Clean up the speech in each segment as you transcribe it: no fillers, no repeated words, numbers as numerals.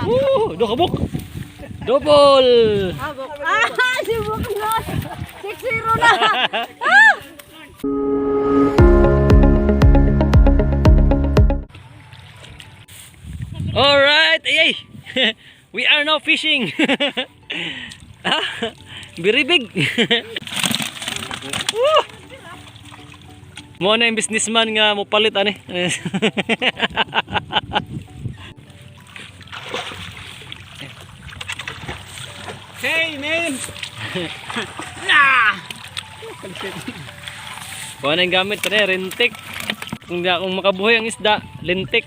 Woo! Do kabuk. Double. Habok. Ah, si Bok na. 6-0 na. Ah! All right. Ay, ay. We are now fishing. Ah, very big. Woo! Mo na yung businessman nga mo palit ani. Hey, man! Kuha na yung gamit pre, rintik. Kung di akong makabuhay ang isda, lintik.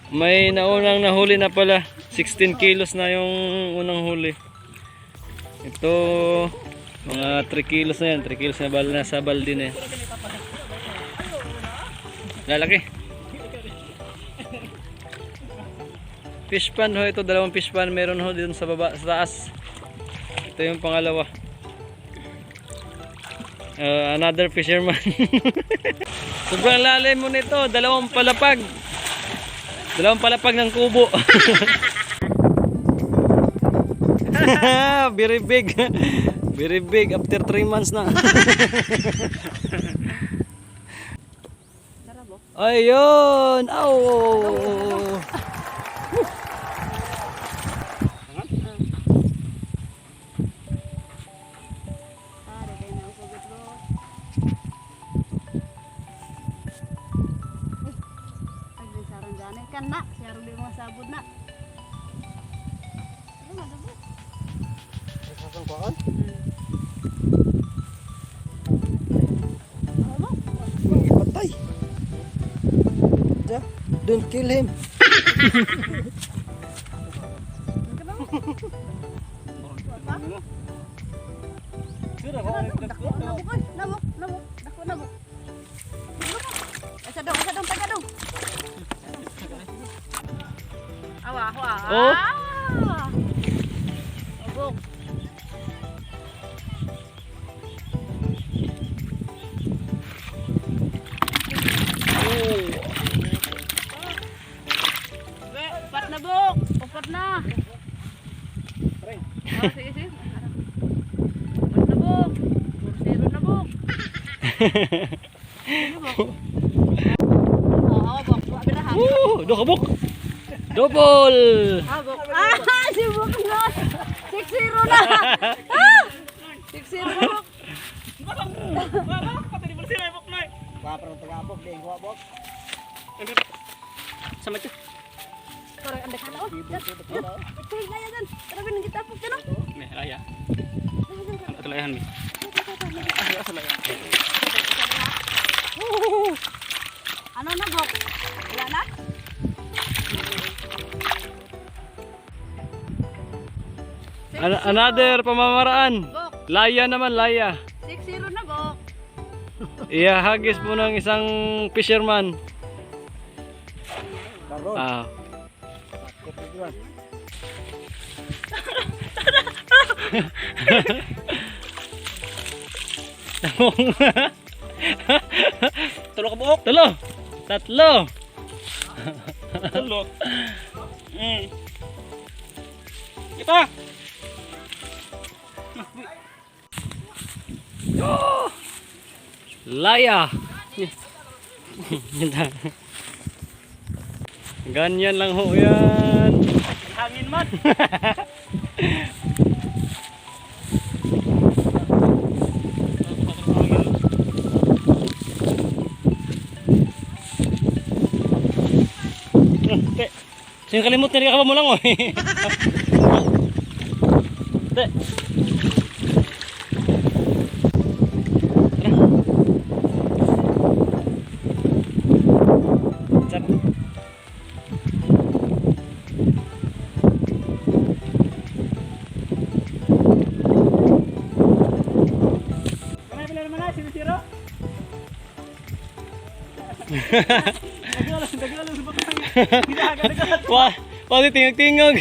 May naunang nahuli na pala. 16 kilos na yung unang huli. Ito, mga 3 kilos na yan. 3 kilos na bal nasa balde na yan. Lalaki. Fish pan ho ito, dalawang fish pan meron ho dun sa baba, sa taas. Ito yung pangalawa. Another fisherman. Sobrang lalim mo nito, dalawang palapag. Dalawang palapag ng kubo. Very big. Very big after 3 months na. Ayun! Aw! Ah, dagay na ako bro. Ay, sarang dyan. Kan na, siya rin mga sabod na. Ano, madabo? Ano? Patay! Don't kill him! Dako na buk, oy. Nabuk, nabuk, dako na buk. Asa dong, asa dong, taga dong. Awa, awa. Oh. Abok. Be, upat na buk. Upat na. Oh, sige, sige. Upat na buk. Zero na buk. Sige, buk. Oo, buk. Wa birahan. Woo! Do kabuk! Double! Habok. Ah, si Buk na. 6-0 na. Ah! 6-0 na buk. Sama ito. Parang anda kana oh. Ito gaya gan. Tara bin kita puk kana. May raya. Ang atulayan mi. Ano na buk? Wala na? Another pamamaraan. Bok. Laya naman, laya. 6-0 na bok. Ihahagis po ng isang fisherman. Ah. Tulo ka buok! Tulo. Tatlo. Tulo. Ipa! Laya. Ganyan lang ho yan. Hangin man! Te. Sino kalimot na ka ba mo lang oy. Te. Tara. Tara. Kamay pala naman na, sino-siro? Wah, pati tingog-tingog.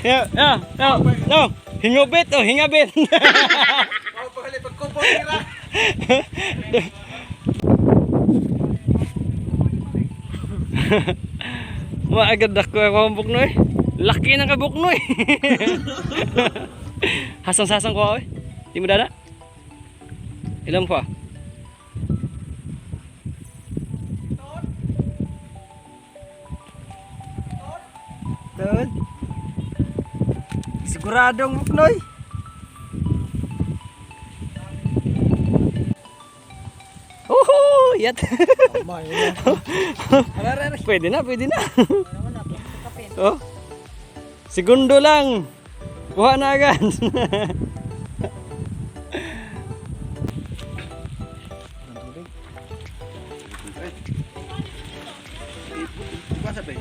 Yeah, yeah, no, no. Hingabit, oh, hingabit. Maagad ako ako ang buknoy. Laki ng kabuknoy. Hasang-sasang ko ako eh. Di mo dada? Ilan pa? Doon. Siguradong buknoy. Uhu! Yat! Pwede na, pwede na. Oh. Segundo lang. Kuha na agad.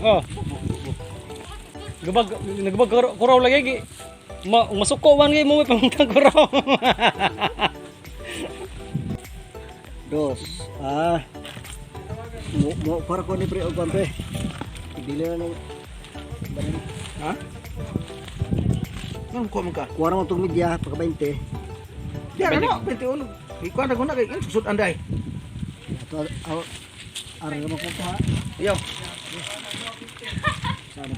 Oh. Gabag nagbag kuraw lagi gi. Ma masuko man gi mo may pamutang kuraw. Dos. Ah. Mo mo para ko ni pre og pre. Dili na nang Ha? Nang kuha man ka? Kuha na mo tong media pagka 20. Di ara na, 21. Ikuha na ko na kay susud anday. Ato aw ara mo ko ha. Ayaw. Sana.